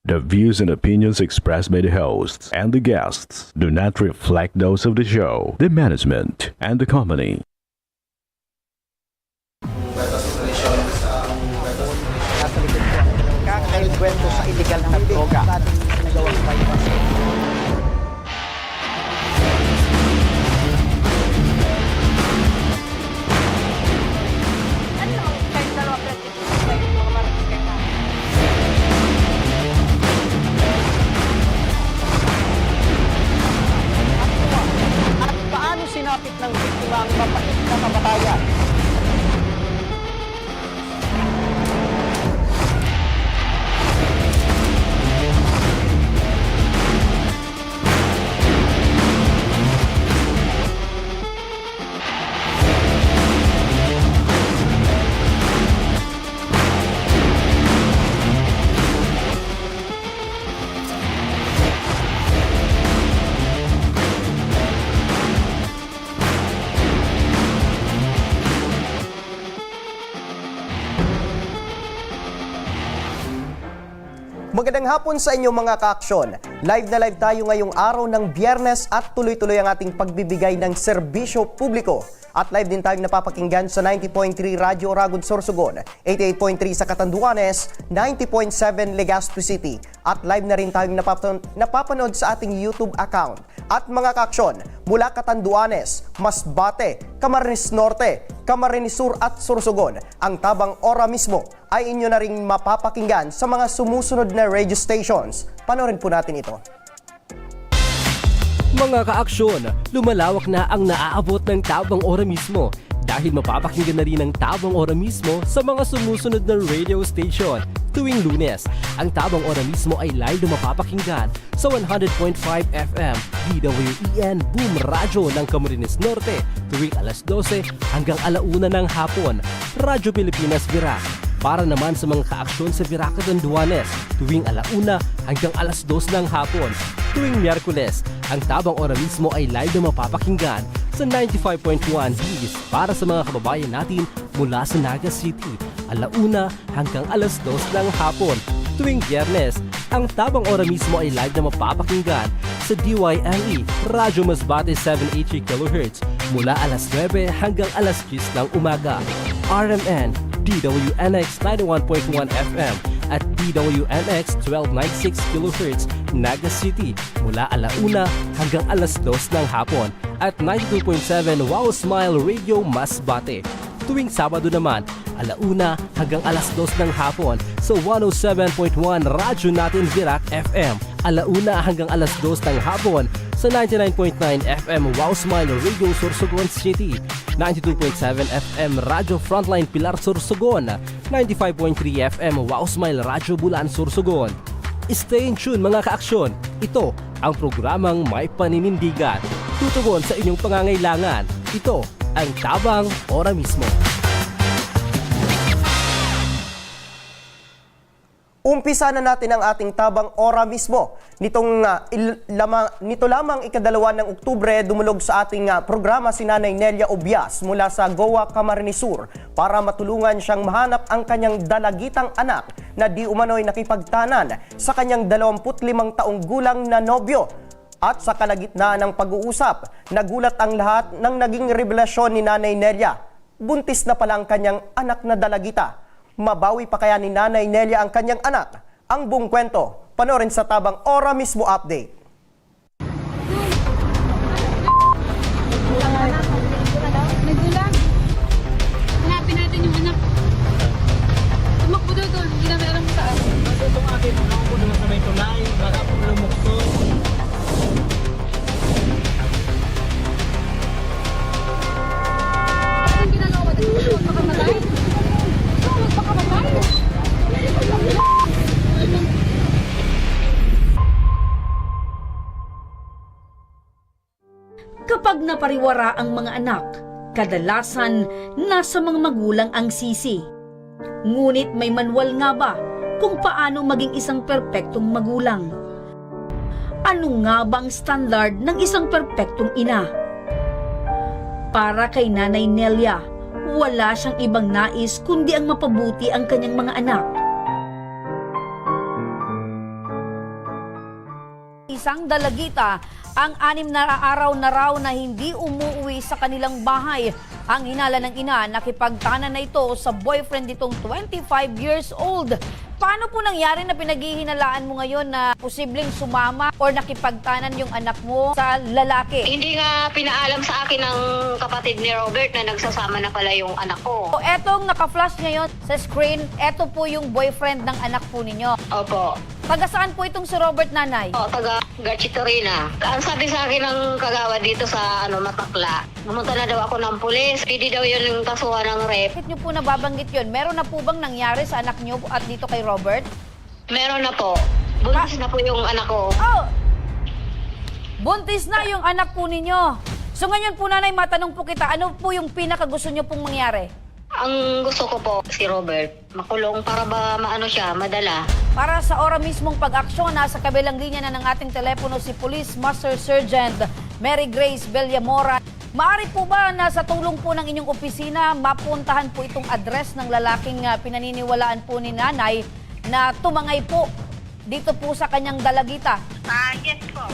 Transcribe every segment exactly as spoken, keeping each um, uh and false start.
The views and opinions expressed by the hosts and the guests do not reflect those of the show, the management, and the company. Kakaengkwentro sa iligal na droga. At paano sinapit ng biktima ang mapait na kamatayan? Magandang hapon sa inyo, mga kaaksyon. Live na live tayo ngayong araw ng Biyernes at tuloy-tuloy ang ating pagbibigay ng serbisyo publiko. At live din tayong napapakinggan sa ninety point three Radyo Oragon Sorsogon, eighty-eight point three sa Catanduanes, ninety point seven Legazpi City. At live na rin tayong napapano- napapanood sa ating YouTube account. At mga kaaksyon, mula Catanduanes, Masbate, Camarines Norte, Camarines Sur at Sorsogon, ang Tabang Ora mismo ay inyo na ring mapapakinggan sa mga sumusunod na radio stations. Panorin po natin ito. Mga kaaksyon, lumalawak na ang naaabot ng Tabang Ora mismo dahil mapapakinggan na rin ang Tabang Ora mismo sa mga sumusunod na radio station. Tuwing Lunes, ang Tabang Ora mismo ay live na mapapakinggan sa one hundred point five F M, D W E N Boom Radyo ng Camarines Norte, tuwing alas dose hanggang alauna ng hapon. Radyo Pilipinas Virac. Para naman sa mga kaaksyon sa Virac, Catanduanes, tuwing alauna hanggang alas dos ng hapon. Tuwing Miyerkules, ang Tabang Ora mismo ay live na mapapakinggan sa ninety-five point one Hits para sa mga kababayan natin mula sa Naga City, alauna hanggang alas dos ng hapon. Tuwing Biyernes, ang Tabang Ora mismo ay live na mapapakinggan sa D Y M E, Radyo Masbate seven eighty kilohertz, mula alas nuebe hanggang alas diyes ng umaga. R M N, D W N X ninety-one point one F M at D W N X twelve ninety-six kilohertz, Naga City, mula alauna hanggang alas dos ng hapon, at ninety-two point seven Wow Smile Radio Masbate. Tuwing Sabado naman, alauna hanggang alas dos ng hapon sa one oh seven point one Radyo Natin Virac F M, alauna hanggang alas dos ng hapon sa ninety-nine point nine F M Wow Smile Radio Sorsogon City, ninety-two point seven F M Radyo Frontline Pilar Sorsogon, ninety-five point three F M Wow Smile Radyo Bulan Sorsogon. Stay in tune, mga kaaksyon! Ito ang programang may paninindigan, tutugon sa inyong pangangailangan. Ito ang Tabang Ora Mismo. Umpisa na natin ang ating Tabang Ora Mismo. Nitong, ah, il- lama- nito lamang ikadalawa ng Oktubre, dumulog sa ating, ah, programa si Nanay Nelia Obias mula sa Goa, Camarines Sur para matulungan siyang mahanap ang kanyang dalagitang anak na di umano'y nakipagtanan sa kanyang dalawampu't limang taong gulang na nobyo. At sa kalagitnaan ng pag-uusap, nagulat ang lahat nang naging revelasyon ni Nanay Nelia. Buntis na pala ang kanyang anak na dalagita. Mabawi pa kaya ni Nanay Nelia ang kanyang anak? Ang buong kwento, panoorin sa Tabang Ora Mismo Update. Nagdulang. Hanapin natin yung anak. Tumakbo daw doon. Hindi namin alam kung saan. Kasi itong akin, ano ko doon sa may tulay, baka po lumukso. Anong ginagawa mo? Gusto mo magpakamatay? Gusto mo magpakamatay? Kapag napariwara ang mga anak, kadalasan nasa mga magulang ang sisi. Ngunit may manwal nga ba kung paano maging isang perpektong magulang? Ano nga bang standard ng isang perpektong ina? Para kay Nanay Nelia, wala siyang ibang nais kundi ang mapabuti ang kanyang mga anak. Sang Dalagita, ang anim na araw na raw na hindi umuuwi sa kanilang bahay. Ang hinala ng ina, nakipagtanan na ito sa boyfriend nitong twenty-five years old. Paano po nangyari na pinaghihinalaan mo ngayon na posibleng sumama or nakipagtanan yung anak mo sa lalaki? Hindi nga pinaalam sa akin ng kapatid ni Robert na nagsasama na pala yung anak ko. O, etong naka-flash ngayon sa screen, eto po yung boyfriend ng anak po ninyo. Opo. Taga saan po itong si Robert, Nanay? O, taga Garchitorena. Ang sabi sa akin ng kagawad dito sa, ano, Matakla, pumunta na daw ako ng pulis. Pwede daw yun yung kasuhan ng rape. Bakit nyo po nababanggit yun? Meron na po bang nangyari sa anak nyo at dito kay Robert? Meron na po. Buntis na po yung anak ko. Oh! Buntis na yung anak po ninyo. So ngayon po, Nanay, matanong po kita, ano po yung pinakagusto nyo pong mangyari? Ang gusto ko po, si Robert, makulong para ba maano siya, madala. Para sa ora mismong pag-aksyon, nasa kabilang linya na ng ating telepono si Police Master Sergeant Mary Grace Villamora. Maaari po ba na sa tulong po ng inyong opisina, mapuntahan po itong address ng lalaking, ah, pinaniniwalaan po ni Nanay na tumangay po dito po sa kanyang dalagita? Ah, yes po.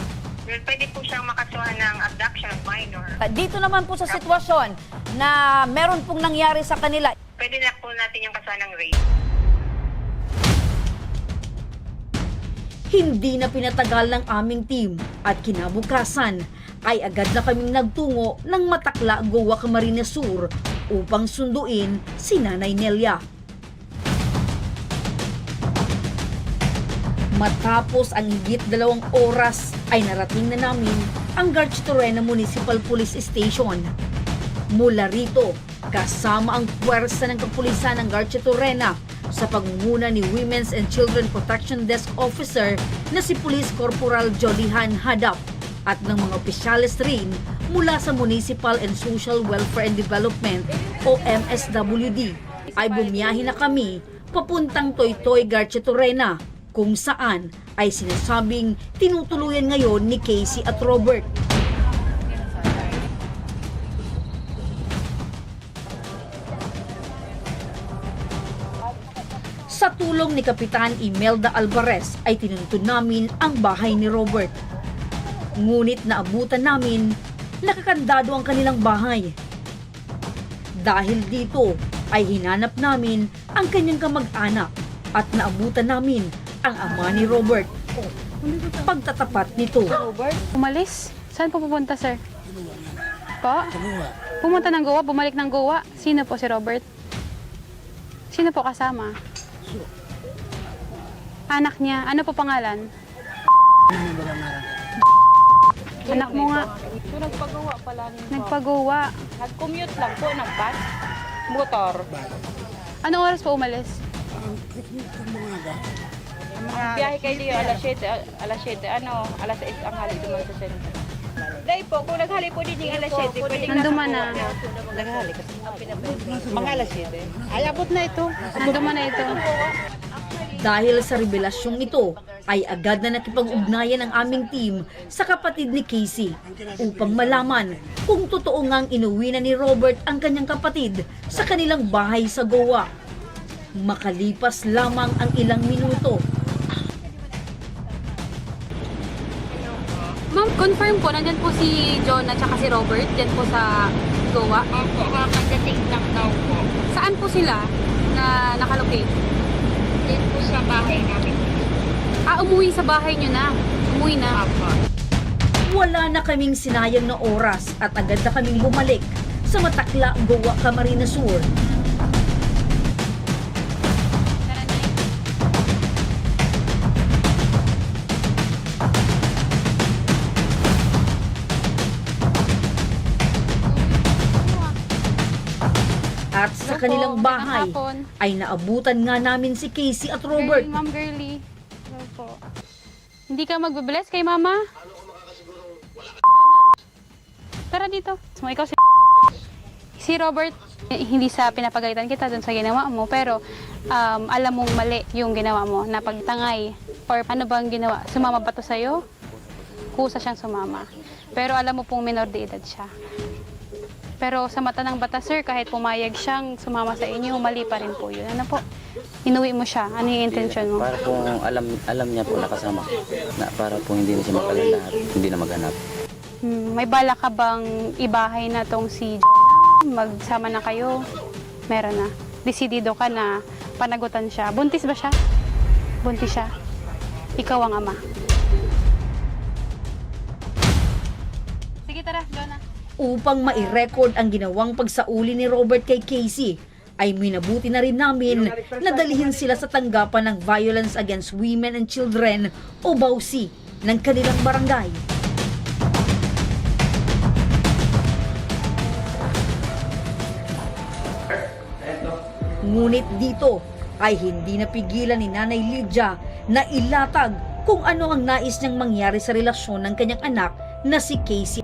Well, pwede po siyang makasuhan ng abduction of minor. Ah, dito naman po sa sitwasyon na meron pong nangyari sa kanila. Pwede na po natin yung kasuhan ng rape. Hindi na pinatagal ng aming team at kinabukasan ay agad na kaming nagtungo ng Matakla, Goa, Camarines Sur upang sunduin si Nanay Nelia. Matapos ang higit dalawang oras ay narating na namin ang Garchitorena Municipal Police Station. Mula rito, kasama ang puwersa ng kapulisan ng Garchitorena sa pangunguna ni Women's and Children Protection Desk Officer na si Police Corporal Jolly Han Hadap at ng mga opisyales rin mula sa Municipal and Social Welfare and Development o M S W D, ay bumiyahe na kami papuntang Toytoy, Garchitorena, kung saan ay sinasabing tinutuluyan ngayon ni Casey at Robert. Sa tulong ni Kapitan Imelda Alvarez ay tinuntun namin ang bahay ni Robert. Ngunit naabutan namin, nakakandado ang kanilang bahay. Dahil dito ay hinanap namin ang kanyang kamag-anak at naabutan namin ang ama ni Robert. Pagtatapat nito. Umalis? Saan po pupunta, sir? Po? Pumunta ng Goa, bumalik ng Goa. Sino po si Robert? Sino po kasama? Anak niya. Ano po pangalan? Anak mo nga. So, nagpagawa pala ni Nagpagawa. Nag-commute lang po, nag-bus. Motor. Anong oras po umalis? Ang biyahe kayo diyo, alas siyete, al- alas siyete, ano, alas sais ang hali duman sa sentro. Dahil po, kung naghali po din yung alas siyete, pwede Nanduman na. Naghali kasi. Mga alas siyete. Ay, abot na ito. Nanduman na ito. Dahil sa revelasyong ito, ay agad na nakipag-ugnayan ang aming team sa kapatid ni Casey upang malaman kung totoo ngang inuwi na ni Robert ang kanyang kapatid sa kanilang bahay sa Goa. Makalipas lamang ang ilang minuto, Ma'am, confirm po, nandyan po si John at saka si Robert, dyan po sa Goa. Opo, kakadating lang daw po. Saan po sila na nakalocate? Din po sa bahay namin. Ah, umuwi sa bahay nyo na. Umuwi na. Opo. Wala na kaming sinayang na oras at agad na kaming bumalik sa Matakla, Goa, Camarines Sur. At sa kanilang bahay ay naabutan nga namin si Casey at Robert. Girlie, Ma'am Girlie. Hello po. Hindi ka magbe-bless kay Mama? Tara dito. Mo ikaw si Si Robert, eh, hindi sa pinapagalitan kita dun sa ginawa mo, pero um, alam mong mali yung ginawa mo na pagtangay or ano bang ginawa, sumama ba to sa'yo? Kusa siyang sumama. Pero alam mo pong minor de edad siya. Pero sa mata ng batas, sir, kahit pumayag siyang sumama sa inyo, mali pa rin po yun. Ano po? Inuwi mo siya? Ano yung intensyon mo? Para pong alam, alam niya po na kasama ko. Na para po hindi na siya mag-alala at hindi na maghanap. Hmm, may balak ka bang ibahay na tong si Jonah? Magsama na kayo? Meron na. Desidido ka na panagutan siya. Buntis ba siya? Buntis siya. Ikaw ang ama. Sige, tara, Jonah. Upang mai-record ang ginawang pagsauli ni Robert kay Casey, ay minabuti na rin namin na dalhin sila sa tanggapan ng Violence Against Women and Children o VAWC ng kanilang barangay. Ngunit dito ay hindi napigilan ni Nanay Lydia na ilatag kung ano ang nais niyang mangyari sa relasyon ng kanyang anak na si Casey.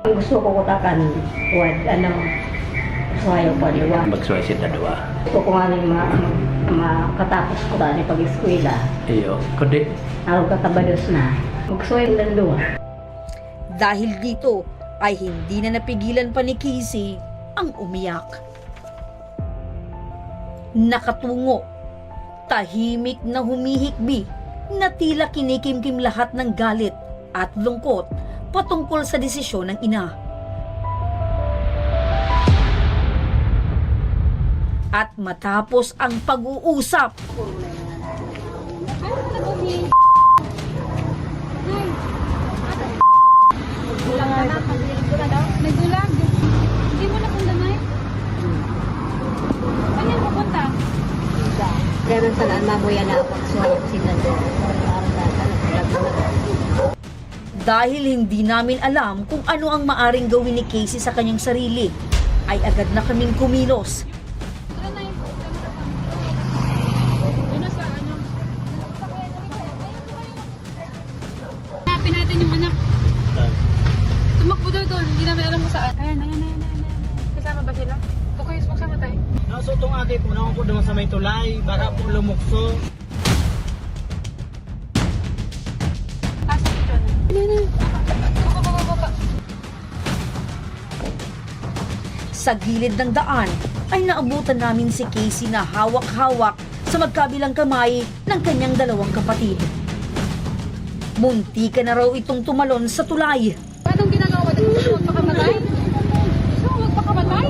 Ang gusto ko kutakan, wad, ano, suwayo pa, di ba? Magsuway sila duwa. Gusto ko nga rin ma-, ma-, makatapos ko rin pag-eskwela. Iyo, kundi? Ako kakabados na. Magsuway lang duwa. Dahil dito, ay hindi na napigilan pa ni Casey ang umiyak. Nakatungo, tahimik na humihikbi, na tila kinikimkim lahat ng galit at lungkot patungkol sa desisyon ng ina. At matapos ang pag-uusap, Nagdulag. Hindi mo na kung damay? Saan yan pupunta? Ganun sana ang mamuya na ako. So, sila doon. Parang nasa, ano, nagdulag. Dahil hindi namin alam kung ano ang maaring gawin ni Casey sa kanyang sarili, ay agad na kaming kumilos. Tara na, yung ano sa ano? Hanapin natin yung anak. Saan? Tumakbo daw doon. Hindi namin alam kung saan. Ayan, ayan, ayan, ayan, ayan. Kasama ba sila? Okay, magsama tayo. Naso tong agi po, naman po naman sa may tulay. Baka po lumukso. Pasok ito. Ayan, ayan. Baba, baba, baba. Sa gilid ng daan ay naabutan namin si Casey na hawak-hawak sa magkabilang kamay ng kanyang dalawang kapatid. Muntikan na raw itong tumalon sa tulay. Anong ginagawa mo? Gusto mo magpakamatay? Gusto mo magpakamatay?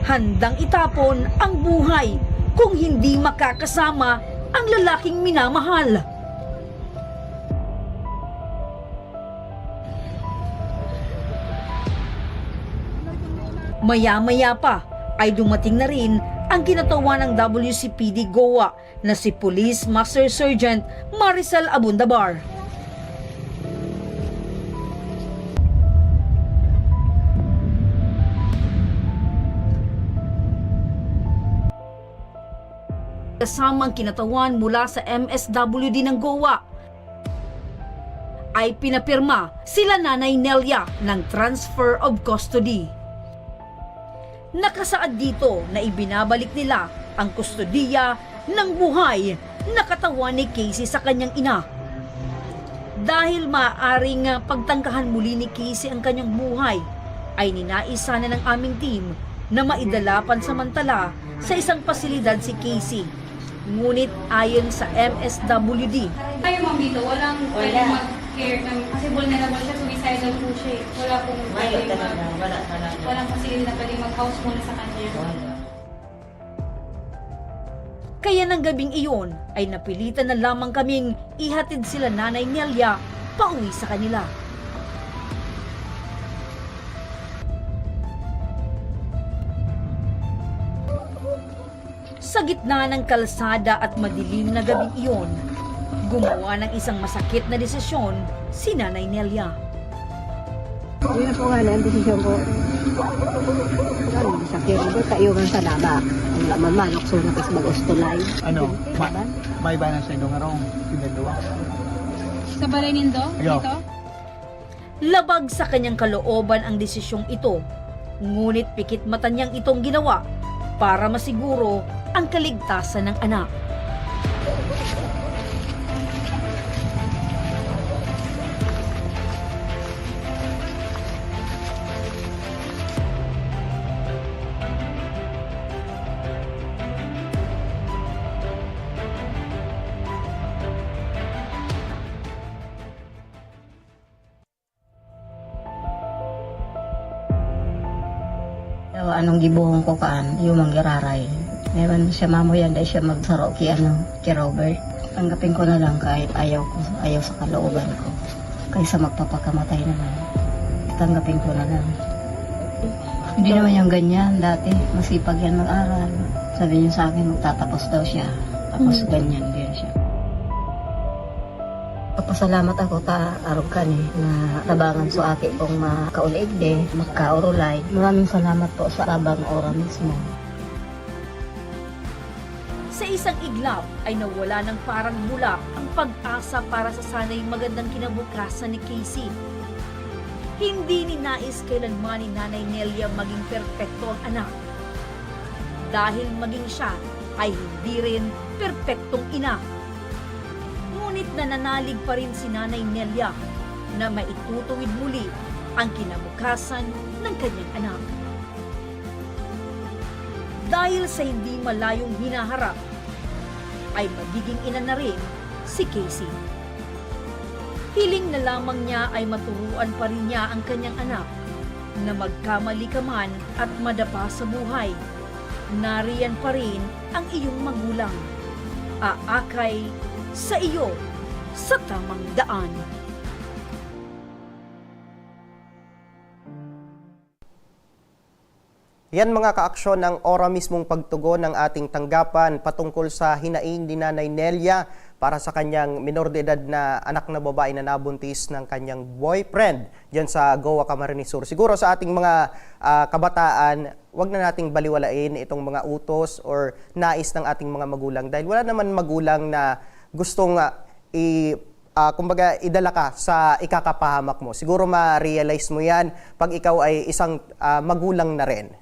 Handang itapon ang buhay kung hindi makakasama ang lalaking minamahal. Maya-maya pa ay dumating na rin ang kinatawan ng W C P D Goa na si Police Master Sergeant Maricel Abundabar. Kasama ang kinatawan mula sa M S W D ng Goa, ay pinapirma sila Nanay Nelia ng transfer of custody. Nakasaad dito na ibinabalik nila ang kustodiya ng buhay na katawan ni Casey sa kanyang ina. Dahil maaaring, ah, pagtangkahan muli ni Casey ang kanyang buhay, ay ninais sana ng aming team na maidala pansamantala sa isang pasilidad si Casey. Ngunit ayon sa M S W D, Kayo, Ma'am, dito, walang pwedeng mag-care ng, kasi vulnerable siya, suicidal po siya eh. Wala pong Wala pwedeng talaga, mag-, wala talaga. Walang facility na pwedeng mag-house muna sa kanya. Wala. Kaya ng gabing iyon ay napilitan na lamang kaming ihatid sila Nanay Nelia pauwi sa kanila. Sa gitna ng kalsada at madilim na gabing iyon, gumawa ng isang masakit na desisyon si Nanay Nelia. Yun na po nga na ang desisyon ko. Ano, sakit ba? Kayo man sa laba. Ang laman man, lukso na kas mag-ostolay. Ano? Ma-, may ba na siya yung harong? Pinadua? Sa balay nindo? Ayo. Dito? Labag sa kanyang kalooban ang desisyong ito, ngunit pikit mata niyang itong ginawa para masiguro ang kaligtasan ng anak. Anong gibohon ko kaan, iyo man giraray. Meron siya mamuyan, dai siya magsaro ki ano, ki Robert. Tanggapin ko na lang kahit ayaw ko, ayaw sa kalooban ko. Kaysa magpapakamatay naman. Tanggapin ko na lang. Hindi naman yung ganyan. Dati, masipag yan mag-aral. Sabi niya sa akin, magtatapos daw siya. Tapos ganyan din siya. Papasalamat ako ta arog kani na tabangan so aki kong makaulaigde, magkaurulay. Maraming salamat po sa tabang Ora mismo. Sa isang iglap ay nawala ng parang bula ang pag-asa para sa sanay magandang kinabukasan ni Casey. Hindi ninais kailanman ni Nanay Nelia maging perpekto ang anak. Dahil maging siya ay hindi rin perpektong ina. Ngunit nananalig pa rin si Nanay Nelia na maitutuwid muli ang kinabukasan ng kanyang anak. Dahil sa hindi malayong hinaharap, ay magiging ina na rin si Casey. Hiling na lamang niya ay maturuan pa rin niya ang kanyang anak na magkamali ka man at madapa sa buhay, nariyan pa rin ang iyong magulang. Aakay sa iyo sa tamang daan. Yan mga kaaksyon ang ora mismong pagtugon ng ating tanggapan patungkol sa hinaing ni Nanay Nelia para sa kanyang minor de edad na anak na babae na nabuntis ng kanyang boyfriend diyan sa Goa, Camarines Sur. Siguro sa ating mga ah, kabataan, wag na nating baliwalain itong mga utos or nais ng ating mga magulang dahil wala naman magulang na gustong ah, i ah, kumbaga, idala ka sa ikakapahamak mo. Siguro ma-realize mo yan pag ikaw ay isang ah, magulang na rin.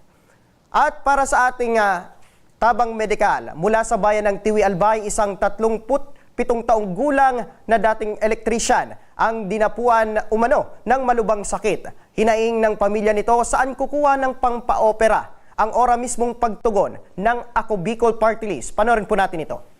At para sa ating ah, tabang medikal, mula sa bayan ng Tiwi Albay, isang tatlongput pitong taong gulang na dating electrician ang dinapuan umano ng malubang sakit. Hinaing ng pamilya nito saan kukuha ng pangpaopera ang ora mismong pagtugon ng Ako Bicol Party List. Panorin po natin ito.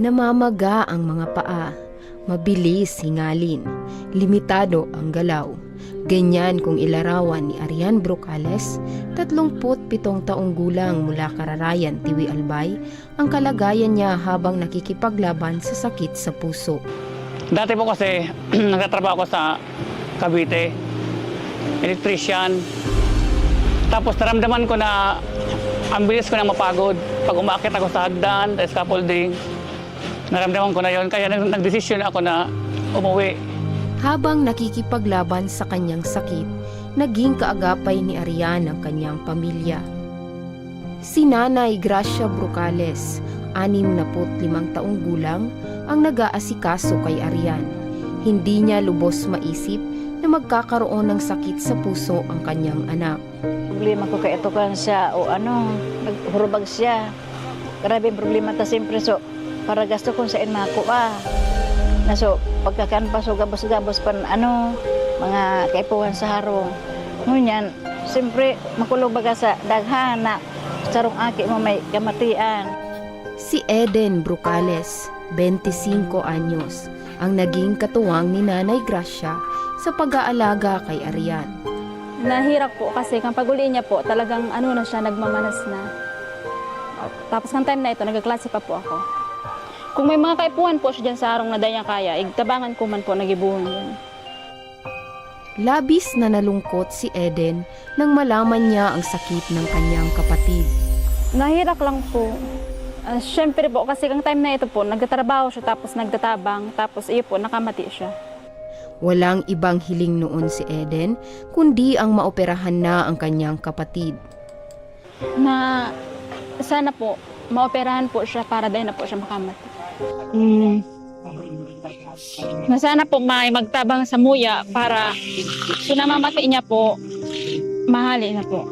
Namamaga ang mga paa, mabilis hingalin, limitado ang galaw. Ganyan kung ilarawan ni Arian Brocales, tatlongput pitong taong gulang mula Kararayan, Tiwi Albay, ang kalagayan niya habang nakikipaglaban sa sakit sa puso. Dati po kasi nagtatrabaho ako sa Cavite, electrician. Tapos naramdaman ko na ang bilis ko nang mapagod pag umaakit ako sa hagdan, sa scaffolding. Naramdaman ko na yon, kaya nag- nagdesisyon ako na umuwi. Habang nakikipaglaban sa kanyang sakit, naging kaagapay ni Arian ang kanyang pamilya. Si Nanay Gracia Brocales, anim na put limang taong gulang, ang nag-aasikaso kay Arian. Hindi niya lubos maisip na magkakaroon ng sakit sa puso ang kanyang anak. Problema ko kay ito kan siya o ano, naghurubag siya. Grabe ang problema ta siyempre, so para gasto kung sain makuha. Na so, pagkakan pa, so gabos-gabos pan ano, mga kaipuhan sa harong. Ngunyan, siyempre, makulog baga sa daghan na sarong aki mo may kamatian. Si Eden Brocales, bente singko anyos, ang naging katuwang ni Nanay Gracia sa pag-aalaga kay Arian. Nahirak po kasi kan pag-uli niya po, talagang ano na siya, nagmamanas na. Tapos kan time na ito, nagkaklase pa po ako. Kung may mga kaipuhan po siya dyan sa harong na daya kaya, igtabangan ko man po nagibuhon yun. Labis na nalungkot si Eden nang malaman niya ang sakit ng kanyang kapatid. Nahirak lang po. Ah, syempre po, kasi kang time na ito po, nagtatrabaho siya tapos nagtatabang, tapos iyo po, nakamati siya. Walang ibang hiling noon si Eden, kundi ang maoperahan na ang kanyang kapatid. Na sana po, maoperahan po siya para dahil na po siya makamati. Mm. Na sana po may magtabang sa muya para so namamati niya po, mahali na po.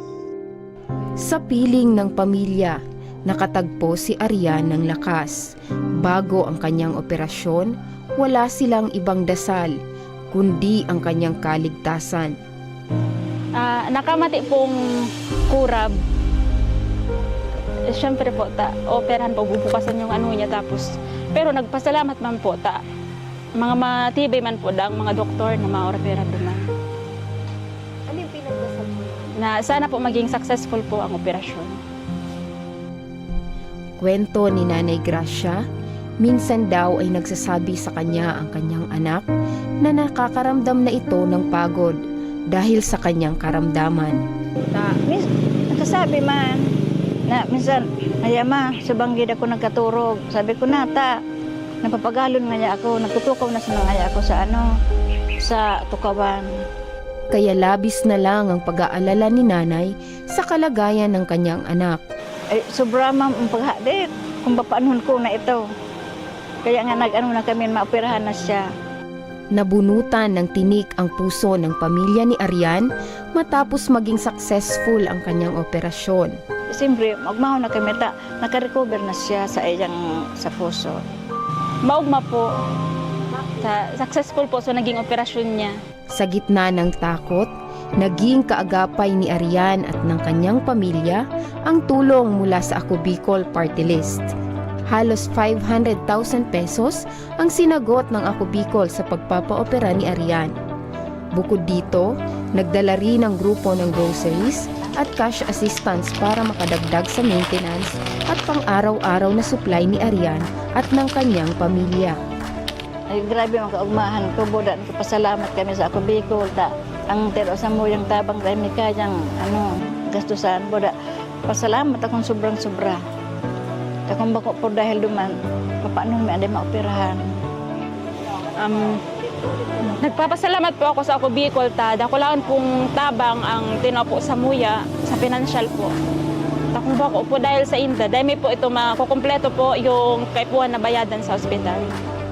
Sa piling ng pamilya, nakatagpo si Arian ng lakas. Bago ang kanyang operasyon, wala silang ibang dasal, kundi ang kanyang kaligtasan. Ah, nakamati pong kurab. Siyempre po, ta, operahan po, bubukasan yung ano niya. Tapos, pero nagpasalamat man po, ta, mga matibay man po daang mga doktor na maoperado man. Ano yung pinagdasal mo? Na sana po maging successful po ang operasyon. Kwento ni Nanay Gracia, minsan daw ay nagsasabi sa kanya ang kanyang anak na nakakaramdam na ito ng pagod dahil sa kanyang karamdaman. Ta, mis, nagkasabi man na minsan, "Ay, ama, subang gid ako nagkaturog." Sabi ko na, "Ta, napapagalon ngaya ako, nagtutukaw na sana ngaya ako sa ano, sa tukawan." Kaya labis na lang ang pag-aalala ni Nanay sa kalagayan ng kanyang anak. Ay, sobra man ang paghadit kung papaanhon ko na ito. Kaya nga nag-ano na kami, maoperahan na siya. Nabunutan ng tinik ang puso ng pamilya ni Arian matapos maging successful ang kanyang operasyon. Siyempre, magmahaw na kami ta, nakarecover na siya sa iyang sa puso. Maugma po. Sa, successful po, so naging operasyon niya. Sa gitna ng takot, naging kaagapay ni Arian at ng kanyang pamilya ang tulong mula sa Ako Bicol Party List. Halos five hundred thousand pesos ang sinagot ng Ako Bicol sa pagpapaopera ni Arian. Bukod dito, nagdala rin ang grupo ng groceries at cash assistance para makadagdag sa maintenance at pang-araw-araw na supply ni Arian at ng kanyang pamilya. Ay, grabe ang kaugmahan ko, buda, nagpasalamat kami sa Ako Bicol, ta, ang tiro sa muyang tabang dahil may kayang, ano, gastusan, buda, pasalamat akong sobrang sobra. Ta kung bako po dahil duman, papaano mi andi maoperahan? Um, nagpapasalamat po ako sa Ako Bicol, ta, dakulaon pong tabang ang tinopo sa muya, sa pinansyal po. Ta kung bako po dahil sa inda, dahil may po ito makukumpleto po yung kaipuhan na bayadan sa ospital.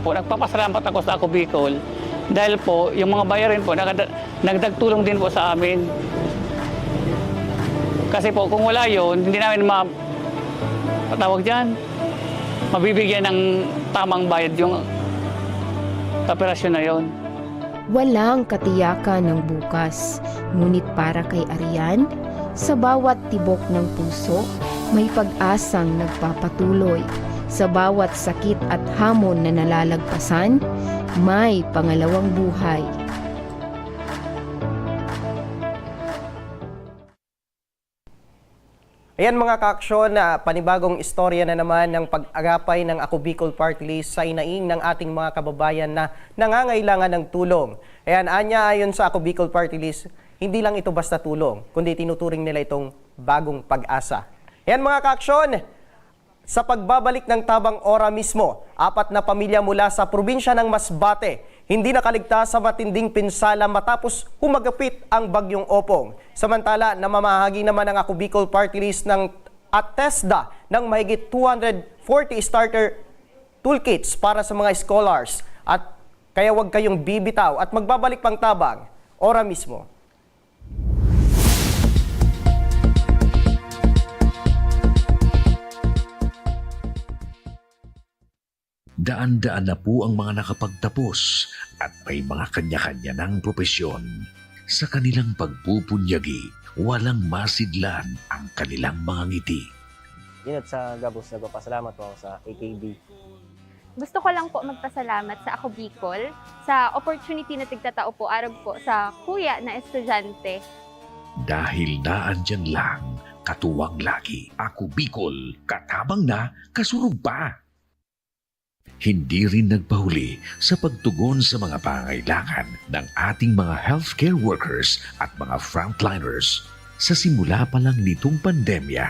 Po, nagpapasalamat ako sa Ako Bicol dahil po yung mga bayarin po nakada- nagdagtulong din po sa amin. Kasi po kung wala yon, hindi namin ma patawag diyan, mabibigyan ng tamang bayad yung operasyon na yon. Walang katiyakan ng bukas, ngunit para kay Arian, sa bawat tibok ng puso, may pag-asang nagpapatuloy. Sa bawat sakit at hamon na nalalagpasan, may pangalawang buhay. Ayan mga kaaksyon, ah, panibagong istorya na naman ng pag-agapay ng Ako Bicol Party List sa inaing ng ating mga kababayan na nangangailangan ng tulong. Ayan, anya ayon sa Ako Bicol Party List, hindi lang ito basta tulong, kundi tinuturing nila itong bagong pag-asa. Ayan mga kaaksyon, sa pagbabalik ng Tabang Ora mismo, apat na pamilya mula sa probinsya ng Masbate hindi nakaligtas sa matinding pinsala matapos humagupit ang Bagyong Opong. Samantala, namamahagi naman ang Ako Bicol Party List ng ATESDA ng mahigit two hundred forty starter toolkits para sa mga scholars. At kaya huwag kayong bibitaw at magbabalik pang Tabang Ora mismo. Daan-daan na po ang mga nakapagtapos at may mga kanya-kanya ng propesyon. Sa kanilang pagpupunyagi, walang masidlan ang kanilang mga ngiti. Yun at sa gabos, nagpapasalamat po ako sa A K B. Gusto ko lang po magpasalamat sa Ako Bicol sa opportunity na tigtatao po arog po sa kuya na estudyante. Dahil naandyan lang, katuwang lagi, Ako Bicol, katabang na, kasurog pa. Hindi rin nagpahuli sa pagtugon sa mga pangangailangan ng ating mga healthcare workers at mga frontliners. Sa simula pa lang nitong pandemya,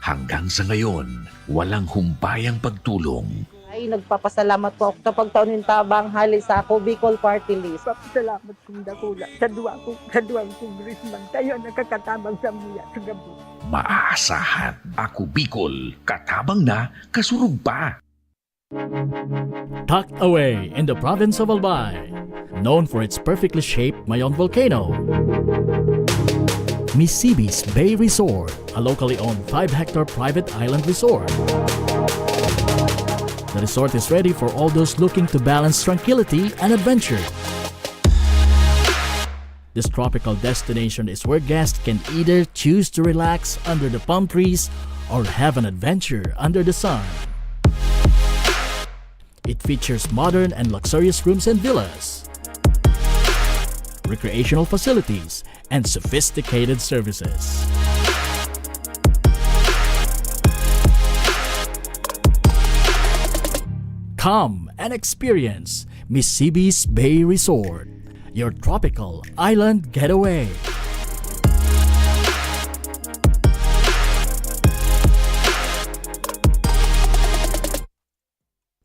hanggang sa ngayon, walang humpay ang pagtulong. Ay, nagpapasalamat po ako sa pagtao nin tabang hali sa Ako Bicol Party List. Papasalamat kong dakula sa duwa ko, sa duwang congressman, kayo nakakatabang sa muya sa gabi. Maaasahan, Ako Bicol, katabang na, kasurog pa. Tucked away in the province of Albay, known for its perfectly shaped Mayon volcano, Misibis Bay Resort, a locally owned five-hectare private island resort. The resort is ready for all those looking to balance tranquility and adventure. This tropical destination is where guests can either choose to relax under the palm trees or have an adventure under the sun. It features modern and luxurious rooms and villas, recreational facilities, and sophisticated services. Come and experience Misibis Bay Resort, your tropical island getaway.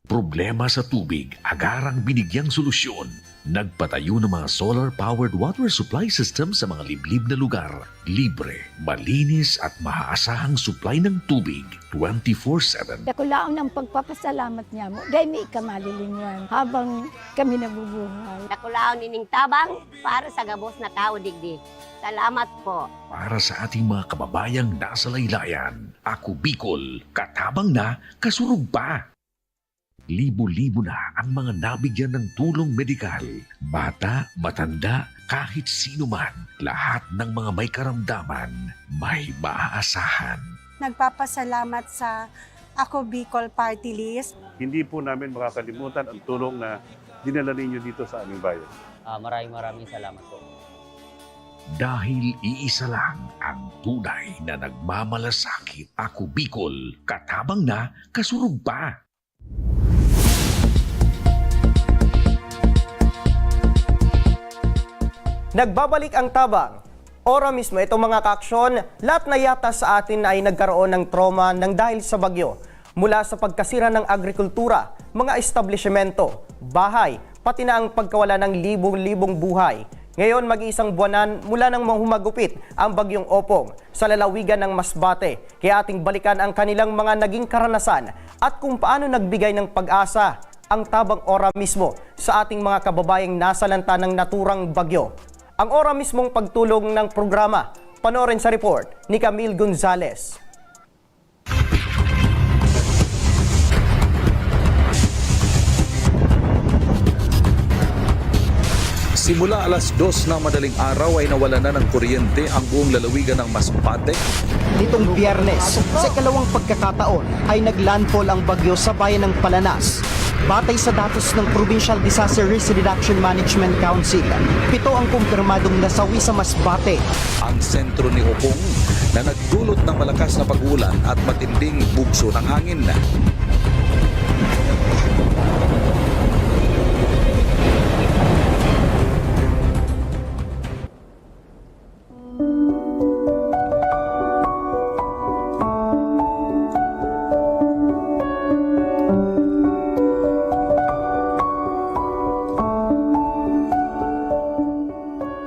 Problema sa tubig, agarang binigyang solusyon. Nagpatayo ng mga solar-powered water supply system sa mga liblib na lugar. Libre, malinis at maaasahang supply ng tubig twenty-four seven. Dakulaon ang pagpapasalamat niya mo, dahil may ika malilingwan habang kami nabubuhay. Dakulaon nining tabang para sa gabos na tao digdi. Salamat po. Para sa ating mga kababayang nasa laylayan, Ako Bicol, katabang na, kasurog pa. Libo-libo na ang mga nabigyan ng tulong medikal. Bata, matanda, kahit sino man, lahat ng mga may karamdaman, may maaasahan. Nagpapasalamat sa Ako Bicol Party List. Hindi po namin makakalimutan ang tulong na dinala ninyo dito sa aming bayan. Ah, maraming, maraming salamat po. Dahil iisa lang ang tunay na nagmamalasakit. Ako Bicol, katabang na, kasurog pa. Nagbabalik ang tabang. Ora mismo itong mga kaaksyon, lahat na yata sa atin ay nagkaroon ng trauma nang dahil sa bagyo. Mula sa pagkasira ng agrikultura, mga establishmento, bahay, pati na ang pagkawala ng libong-libong buhay. Ngayon, mag-iisang buwanan mula nang mahumagupit ang Bagyong Opong sa lalawigan ng Masbate. Kaya ating balikan ang kanilang mga naging karanasan at kung paano nagbigay ng pag-asa ang tabang ora mismo sa ating mga kababayang nasalanta ng naturang bagyo. Ang ora mismong pagtulong ng programa, panoorin sa report ni Camille Gonzalez. Simula alas dos na madaling araw ay nawalan na ng kuryente ang buong lalawigan ng Masbate. Nitong Biyernes, sa ikalawang pagkakataon, ay naglandfall ang bagyo sa bayan ng Palanas. Batay sa datos ng Provincial Disaster Risk Reduction Management Council, pito ang kumpirmadong nasawi sa Masbate. Ang sentro ni Opong na nagdulot ng malakas na pag-uulan at matinding bugso ng hangin.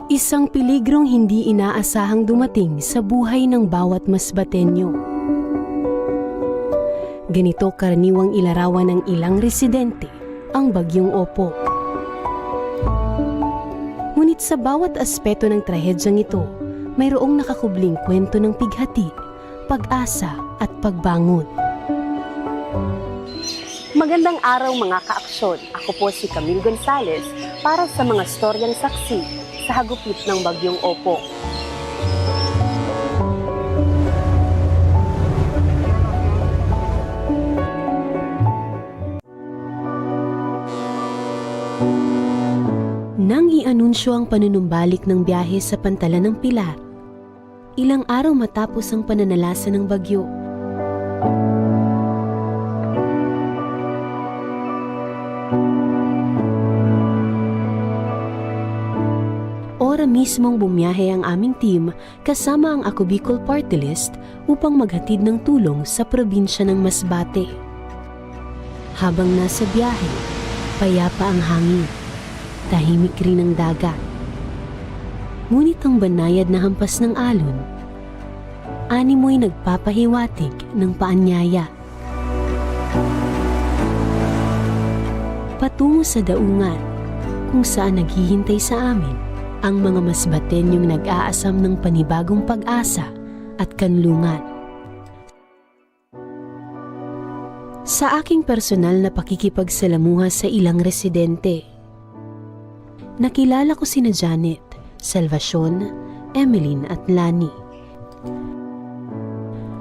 Isang peligrong hindi inaasahang dumating sa buhay ng bawat Masbateño. Ganito karaniwang ilarawan ng ilang residente ang Bagyong Opo. Ngunit sa bawat aspeto ng trahedyang ito, mayroong nakakubling kwento ng pighati, pag-asa at pagbangon. Magandang araw, mga kaaksyon. Ako po si Camille Gonzalez para sa mga storyang saksi sa hagupit ng Bagyong Opo. Nang i-anunsyo ang panunumbalik ng biyahe sa Pantalan ng Pilar, ilang araw matapos ang pananalasa ng bagyo, ora mismong bumiyahe ang aming team kasama ang Ako Bicol Party List upang maghatid ng tulong sa probinsya ng Masbate. Habang nasa biyahe, payapa ang hangin, tahimik rin ang dagat. Ngunit ang banayad na hampas ng alon, animoy nagpapahiwatig ng paanyaya. Patungo sa daungan, kung saan naghihintay sa amin ang mga Masbateñong nag-aasam ng panibagong pag-asa at kanlungan. Sa aking personal na pakikipagsalamuha sa ilang residente, nakilala ko sina Janet, Salvacion, Emeline at Lani.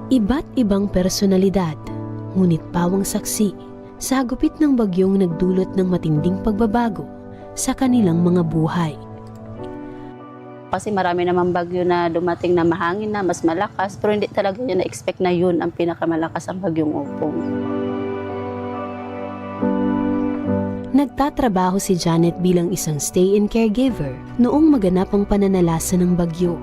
Iba't ibang personalidad, ngunit pawang saksi sa hagupit ng bagyong nagdulot ng matinding pagbabago sa kanilang mga buhay. Kasi marami namang bagyo na dumating na mahangin na, mas malakas, pero hindi talaga niya na-expect na yun ang pinakamalakas ang bagyong Opong. Nagtatrabaho si Janet bilang isang stay-in caregiver noong maganap ang pananalasa ng bagyo.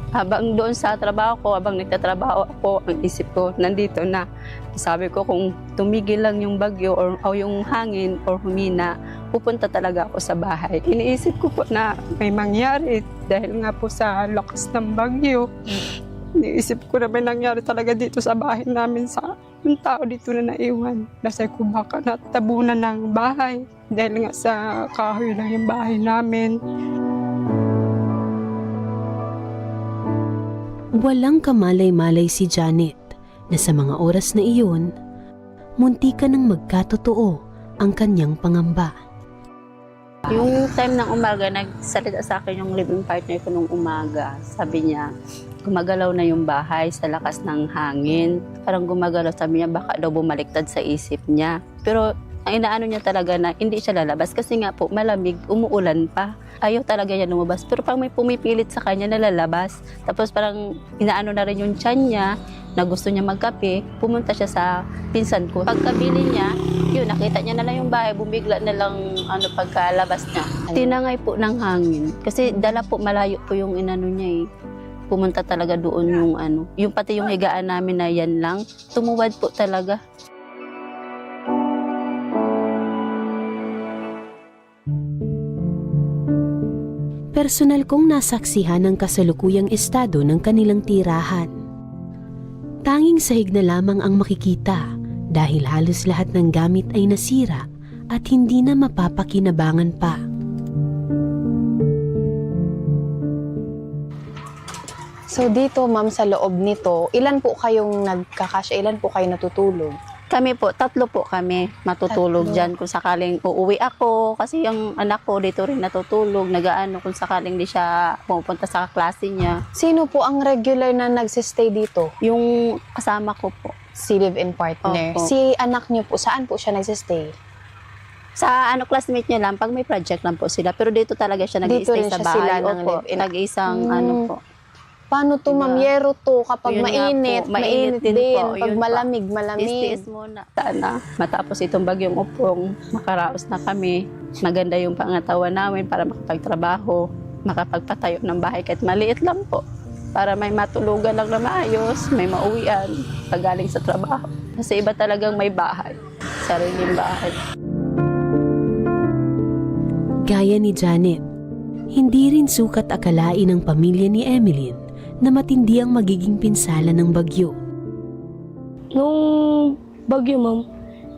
Habang doon sa trabaho ko, habang nagtatrabaho ako, ang isip ko nandito na. Sabi ko, kung tumigil lang yung bagyo or, o yung hangin or humina, pupunta talaga ako sa bahay. Iniisip ko po na may mangyari dahil nga po sa lakas ng bagyo. Iniisip ko na may nangyari talaga dito sa bahay namin, sa yung tao dito na naiwan. Nasay ko baka natabunan ng bahay dahil nga sa kahoy lang yung bahay namin. Walang kamalay-malay si Janet na sa mga oras na iyon, muntikan nang magkatotoo ang kanyang pangamba. Yung time ng umaga, nagsalita sa akin yung living partner ko nung umaga. Sabi niya, gumagalaw na yung bahay sa lakas ng hangin. Parang gumagalaw, sabi niya, baka daw bumaliktad sa isip niya. Pero ang inaano niya talaga na hindi siya lalabas kasi nga po malamig, umuulan pa. Ayaw talaga niya lumabas. Pero pag may pumipilit sa kanya, nalalabas. Tapos parang inaano na rin yung tiyan niya na gusto niya magkape, pumunta siya sa pinsan ko. Pagkabili niya, yun, nakita niya na lang yung bahay, bumigla na lang ano, pagkalabas niya. Tinangay po ng hangin. Kasi dala po, malayo po yung inano niya eh. Pumunta talaga doon yung ano, yung pati yung higaan namin na yan lang, tumuwad po talaga. Personal kong nasaksihan ang kasalukuyang estado ng kanilang tirahan. Tanging sahig na lamang ang makikita dahil halos lahat ng gamit ay nasira at hindi na mapapakinabangan pa. So dito, ma'am, sa loob nito, ilan po kayong nagkakasya? Ilan po kayo natutulog? Kami po, tatlo po kami matutulog Tatlo. Dyan. Kung sakaling uuwi ako, kasi yung anak ko dito rin natutulog, nagaano kung sakaling di siya pumupunta sa klase niya. Sino po ang regular na nagsistay dito? Yung kasama ko po. Si live-in partner. Opo. Si anak niyo po, saan po siya nagsistay? Sa ano, classmate niya lang, pag may project lang po sila. Pero dito talaga siya Dito nag-stay rin sa siya bahay. sila ng Opo, live-in. Tag-isang Mm. ano po. Paano to, ma'am? Diba? Yero to kapag Yun nga mainit, po, mainit din din. po, Pag yun pa. Malamig, malamig. Tiis-tiis muna. Sana matapos itong bagyong Opong, makaraos na kami. Maganda yung pangatawan namin para makapagtrabaho, makapagpatayo ng bahay kahit maliit lang po. Para may matulugan lang na maayos, may mauwian pag galing sa trabaho. Kasi iba talagang may bahay, sariling bahay. Gaya ni Janet, hindi rin sukat akalain ng pamilya ni Emeline na matindi ang magiging pinsala ng bagyo. Nung bagyo, ma'am,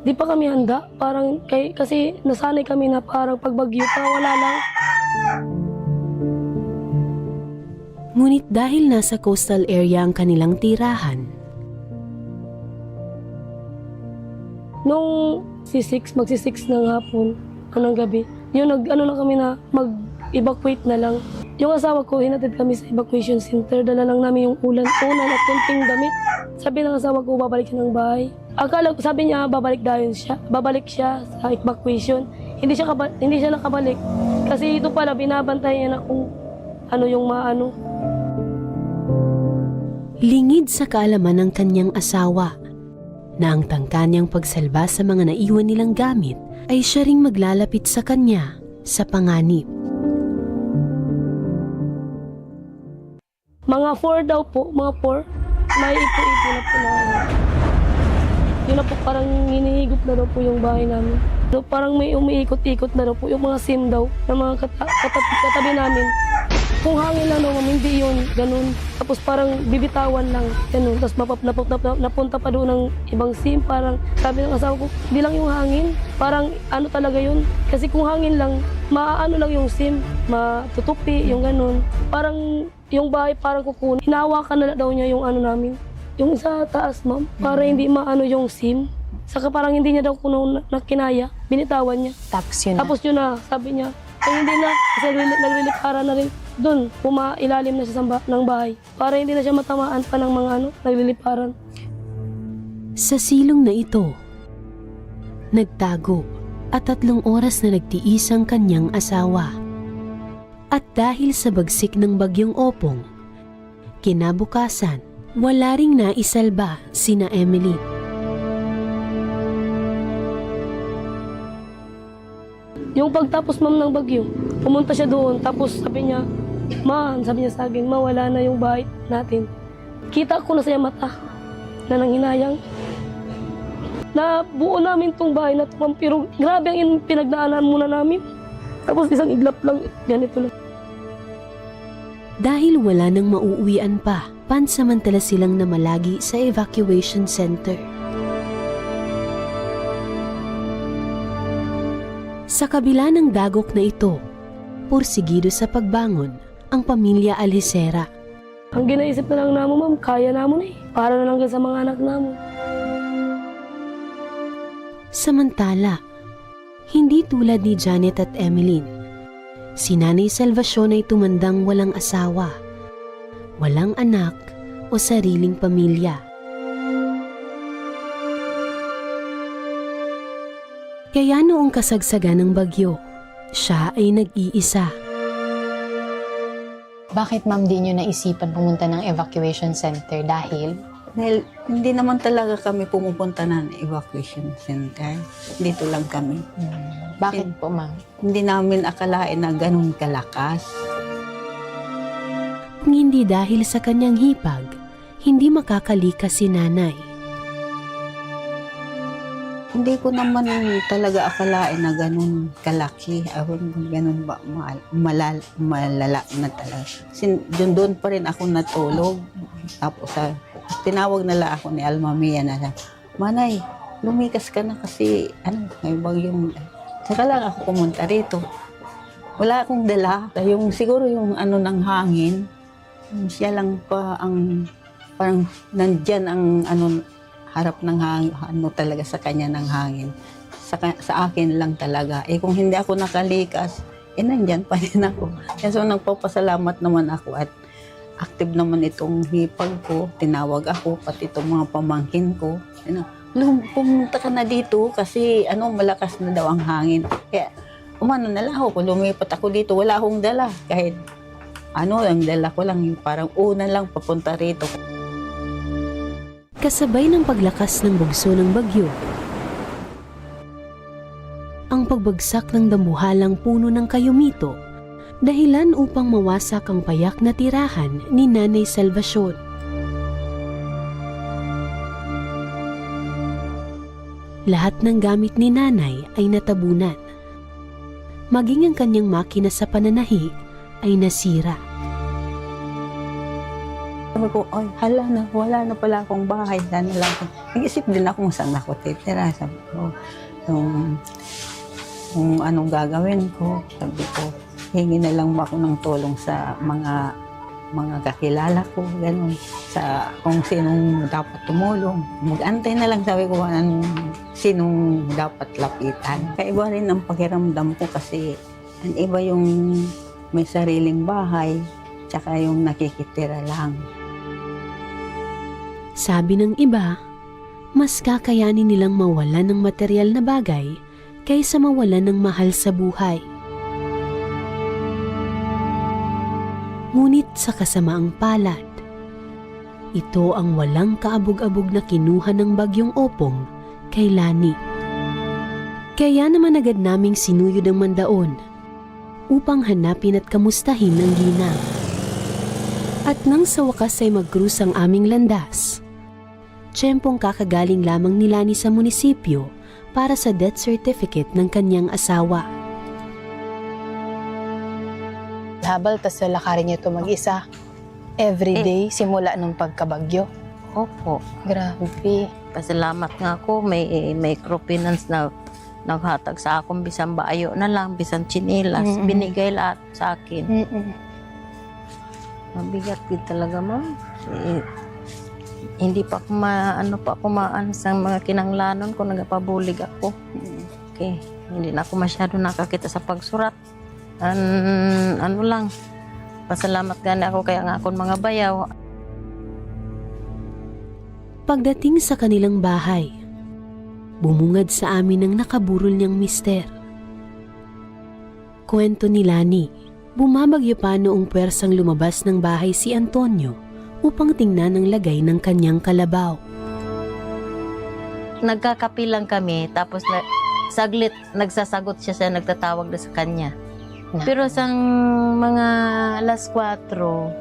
di pa kami handa. Parang kay, kasi nasanay kami na parang pag bagyo pa, wala lang. Ngunit dahil nasa coastal area ang kanilang tirahan, Nung si six, magsi six ng hapon, anong gabi, yun, nag, ano na kami na mag-evacuate na lang. Yung asawa ko, hinatid kami sa evacuation center. Dala lang namin yung ulan, unan at kunting damit. Sabi ng asawa ko, babalik siya ng bahay. Akala ko, sabi niya, babalik dayon siya. Babalik siya sa evacuation. Hindi siya, kaba- hindi siya nakabalik. Kasi ito pala, binabantayan niya na kung ano yung maano. Lingid sa kaalaman ng kanyang asawa, na ang tangka niyang pagsalba sa mga naiwan nilang gamit ay siya ring maglalapit sa kanya sa panganib. Mga four daw po, mga four. May ipo-ipo na po na ano. Yun na po, parang hinihigop na daw po yung bahay namin. So, parang may umiikot-ikot na daw po yung mga sim daw ng mga kata- kata- katabi namin. Kung hangin lang daw, ma'am, hindi yun, ganun. Tapos parang bibitawan lang, ganun. Tapos mapap- napap- napap- napunta pa doon ng ibang sim. Parang sabi ng asawa ko, "Di lang yung hangin. Parang ano talaga yun." Kasi kung hangin lang, maaano lang yung sim, matutupi, yung ganun. Parang yung bahay parang kukunin. Hinahawakan na lang daw niya yung ano namin. Yung sa taas, ma'am, para hindi maano yung sim. Saka parang hindi niya daw kuno na, na kinaya, binitawan niya. Tapos yun na. Tapos yun na, sabi niya, "Ay, hindi na, kasi naglili- nagliliparan na rin." Doon, pumailalim na siya sa ba- ng bahay. Para hindi na siya matamaan pa ng mga ano, nagliliparan. Sa silong na ito, nagtago at tatlong oras na nagtiis ang kanyang asawa. At dahil sa bagsik ng Bagyong Opong, kinabukasan, wala ring naisalba sina Emily. Yung pagtapos, ma'am, ng bagyo, pumunta siya doon. Tapos sabi niya, "Ma," sabi niya sa akin, "Ma, wala na yung bahay natin." Kita ko na sa mata na nanghinayang. Nabuo namin tong bahay na to, ma'am, pero grabe ang in- pinagdaanan muna namin. Tapos isang iglap lang, ganito lang. Dahil wala nang mauuwian pa, pansamantala silang namalagi sa evacuation center. Sa kabila ng dagok na ito, pursigido sa pagbangon ang pamilya Alhicera. Ang ginaisip na lang namin, ma'am, kaya namin eh. Para na lang sa mga anak namin. Samantala, hindi tulad ni Janet at Emeline, si Nanay Salvacion ay tumandang walang asawa, walang anak o sariling pamilya. Kaya noong kasagsagan ng bagyo, siya ay nag-iisa. Bakit, ma'am, di nyo naisipan pumunta ng evacuation center? Dahil? Dahil hindi naman talaga kami pumupunta ng evacuation center. Dito lang kami. Hmm, bakit po, ma'am? Hindi namin akalain na ganun kalakas. Kung hindi dahil sa kanyang hipag, hindi makakalikas si Nanay. Hindi ko naman talaga akalain na ganun kalaki. Aron ganun ba, ma- malal- malala na talaga. Sin, doon, doon pa rin ako natulog. Tapos sa tinawag na lang ako ni Alma Mia na, "Manay, lumikas ka na kasi ano, may bagyong." Saka lang ako pumunta rito. Wala akong dala. Yung siguro yung ano ng hangin, siya lang pa ang parang nandyan ang ano, harap ng hang, ano talaga sa kanya ng hangin. Sa, ka- sa akin lang talaga. Eh kung hindi ako nakalikas, eh nandyan pa rin ako. Kaya so nagpapasalamat naman ako at active naman itong hipag ko. Tinawag ako, pati itong mga pamangkin ko. Ano, "Lum, pumunta ka na dito kasi ano, malakas na daw ang hangin." Kaya umano na lang ako, lumipat ako dito. Wala akong dala. Kahit ano, ang dala ko lang yung parang unan lang papunta rito. Kasabay ng paglakas ng bugso ng bagyo, ang pagbagsak ng dambuhalang puno ng kayumito, dahilan upang mawasak ang payak na tirahan ni Nanay Salvacion. Lahat ng gamit ni Nanay ay natabunan. Maging ang kanyang makina sa pananahi ay nasira. Sabi ko, "Ay, hala na, wala na pala akong bahay. Sana lang ako." Nag-isip din ako kung saan ako titira. Sabi ko, "Kung, kung anong gagawin ko," sabi ko, "hingi na lang ba ako ng tulong sa mga, mga kakilala ko, ganun, sa kung sinong dapat tumulong. Mag-antay na lang," sabi ko, "anong, sinong dapat lapitan." Kaiba rin ang pakiramdam ko kasi ang iba yung may sariling bahay, tsaka yung nakikitira lang. Sabi ng iba, mas kakayanin nilang mawalan ng material na bagay kaysa mawalan ng mahal sa buhay. Ngunit sa kasamaang palad, ito ang walang kaabog-abog na kinuha ng Bagyong Opong kay Lani. Kaya naman agad naming sinuyod ang mandaon upang hanapin at kamustahin ang ginang. At nang sa wakas ay magkrus ang aming landas, tiyempong kakagaling lamang ni Lani sa munisipyo para sa death certificate ng kanyang asawa. Habal, tas lalakarin niyo ito mag-isa. Everyday, simula nung pagkabagyo. Opo. Grabe. Pasalamat nga ako, may microfinance na naghatag sa akong bisan bayo na lang, bisan tsinelas. Mm-mm. Binigay lahat sa akin. Mm-mm. Mabigat din talaga, ma'am. Eh, Hindi pa ako ma-, ano pa ako maan sa mga kinanglanon ko, nagapabulig ako. Mm. Okay, hindi na ako masyado nakakita sa pagsurat. An-, ano lang, pasalamat gani ako kaya nga akong mga bayaw. Pagdating sa kanilang bahay, bumungad sa amin ang nakaburol niyang mister. Kwento ni Lani, bumabagyo pa noong pwersang lumabas ng bahay si Antonio upang tingnan ang lagay ng kanyang kalabaw. Nagkakape lang kami, tapos na, saglit, nagsasagot siya, siya nagtatawag na sa kanya. Na. Pero sang mga alas kwatro,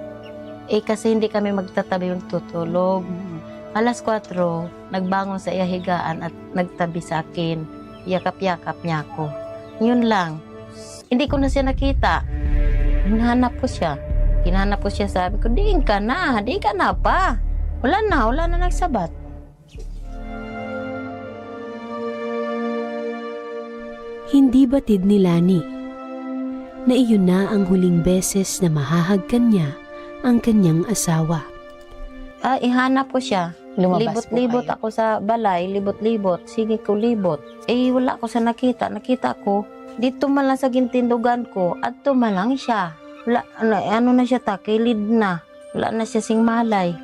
eh, kasi hindi kami magtatabi magtutulog. Mm. Alas kwatro, nagbangon sa iya higaan at nagtabi sa akin. Yakap-yakap niya ako. Yun lang. Hindi ko na siya nakita. Hinahanap ko siya. Hinahanap ko siya, sabi ko, "Diin ka na? Diin ka na pa? Wala na, wala na nagsabat." Hindi batid ni Lani na iyon na ang huling beses na mahahagkan niya ang kanyang asawa. Ah, ihanap ko siya. Lumabas po Libot-libot kayo? Ako sa balay, libot-libot. Sige ko libot. Eh, wala ko sa nakita. Nakita ko, dito man lang sa gintindugan ko, adto man lang siya. Wala, ano, ano na siya ta, kilid na. Wala na siya sing malay.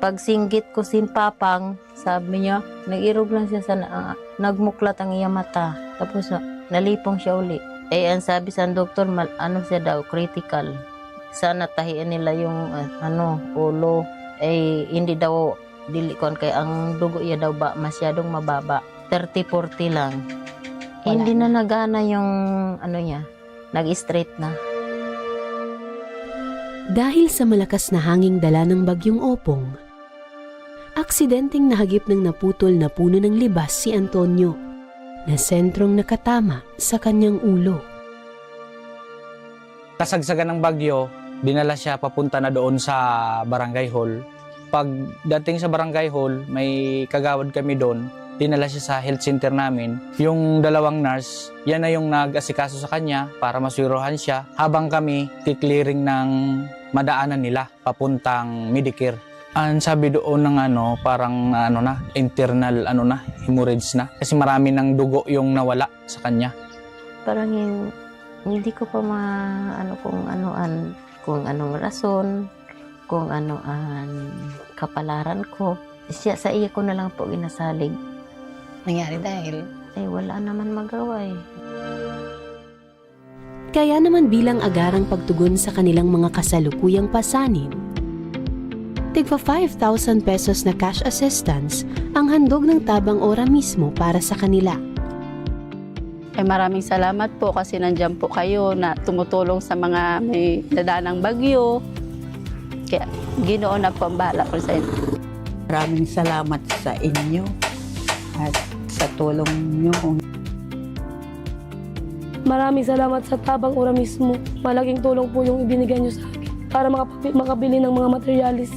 Pagsinggit ko sin papang, sabi niya, nag-irog lang siya sa na-, nagmuklat ang iya mata. Tapos na-, nalipong siya uli. Eh, ang sabi sa doktor, mal-, ano siya daw, critical. Sana tahian nila yung, ah, ano, ulo. Eh, hindi daw, dili kuwan, kaya ang dugo niya daw ba, masyadong mababa. Thirty, forty lang. Wala Hindi na na. Nagana yung, ano niya, nag-straight na. Dahil sa malakas na hanging dala ng Bagyong Opong, aksidenteng nahagip ng naputol na puno ng libas si Antonio, na sentrong nakatama sa kanyang ulo. Kasagsagan ng bagyo, dinala siya papunta na doon sa barangay hall. Pagdating sa barangay hall, may kagawad kami doon. Dinala siya sa health center namin. Yung dalawang nurse, yan na yung nag-asikaso sa kanya para maswirohan siya habang kami ki-clearing ng madaanan nila papuntang Medicare. Ang sabi doon ng ano, parang ano na, internal ano na, hemorrhage na. Kasi marami ng dugo yung nawala sa kanya. Parang yung, hindi ko pa ma-, ano, kung ano an-, kung anong rason, kung ano an kapalaran ko. Siya, sa iya ko na lang po ginasalig. Nangyari dahil? Eh, wala naman magawa eh. Kaya naman bilang agarang pagtugon sa kanilang mga kasalukuyang pasanin, tigpa five thousand pesos na cash assistance ang handog ng Tabang Ora mismo para sa kanila. Eh, maraming salamat po kasi nandiyan po kayo na tumutulong sa mga may dadanang bagyo. Kaya Ginoo na po ang bahala po sa inyo. Maraming salamat sa inyo at sa tulong niyo. Maraming salamat sa Tabang Ora mismo. Malaking tulong po yung ibinigay niyo sa akin para makapabi-, makabili ng mga materyales,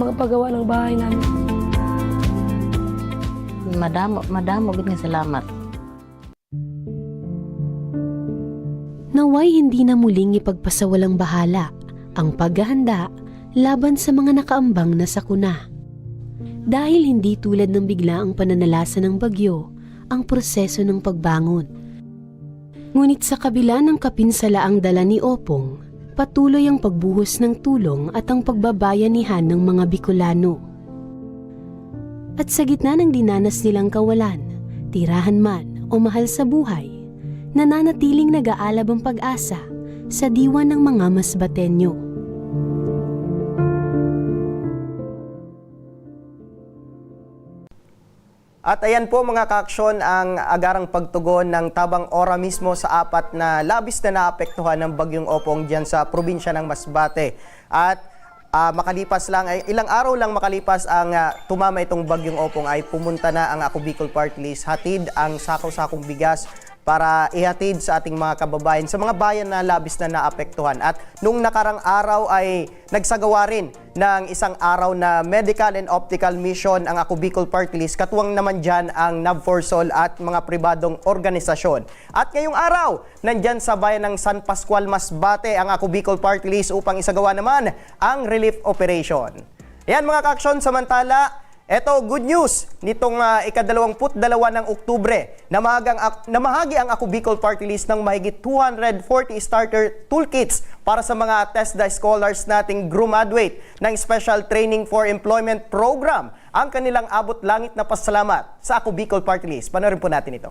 makapagawa ng bahay namin. Madamo, madamo gid nga salamat. Naway hindi na muling ipagpasawalang bahala ang paghahanda laban sa mga nakaambang na sakuna. Dahil hindi tulad ng biglaang pananalasa ng bagyo ang proseso ng pagbangon. Ngunit sa kabila ng kapinsalaang dala ni Opong, patuloy ang pagbuhos ng tulong at ang pagbabayanihan ng mga Bicolano. At sa gitna ng dinanas nilang kawalan, tirahan man o mahal sa buhay, nananatiling nag-aalab ang pag-asa sa diwa ng mga Masbateño. At ayan po, mga kaaksyon, ang agarang pagtugon ng Tabang Ora mismo sa apat na labis na naapektuhan ng Bagyong Opong diyan sa probinsya ng Masbate. At, ah, makalipas lang, ay, ilang araw lang makalipas ang, ah, tumama itong Bagyong Opong, ay pumunta na ang Ako Bicol Party List, hatid ang sako-sakong bigas para ihatid sa ating mga kababayan sa mga bayan na labis na naapektuhan. At nung nakarang araw ay nagsagawa rin ng isang araw na medical and optical mission ang Ako Bicol Party List, katuwang naman dyan ang NABFORSOL at mga pribadong organisasyon. At ngayong araw, nandyan sa bayan ng San Pascual, Masbate ang Ako Bicol Party List upang isagawa naman ang relief operation. Yan, mga ka-aksyon, samantala, eto, good news, nitong, ah, ikadalawamput dalawa ng Oktubre, namahagi ang ak-, namahagi ang Ako Bicol Party List ng mahigit two hundred forty starter toolkits para sa mga TESDA scholars nating graduate ng Special Training for Employment Program. Ang kanilang abot langit na pasalamat sa Ako Bicol Party List. Panoorin po natin ito.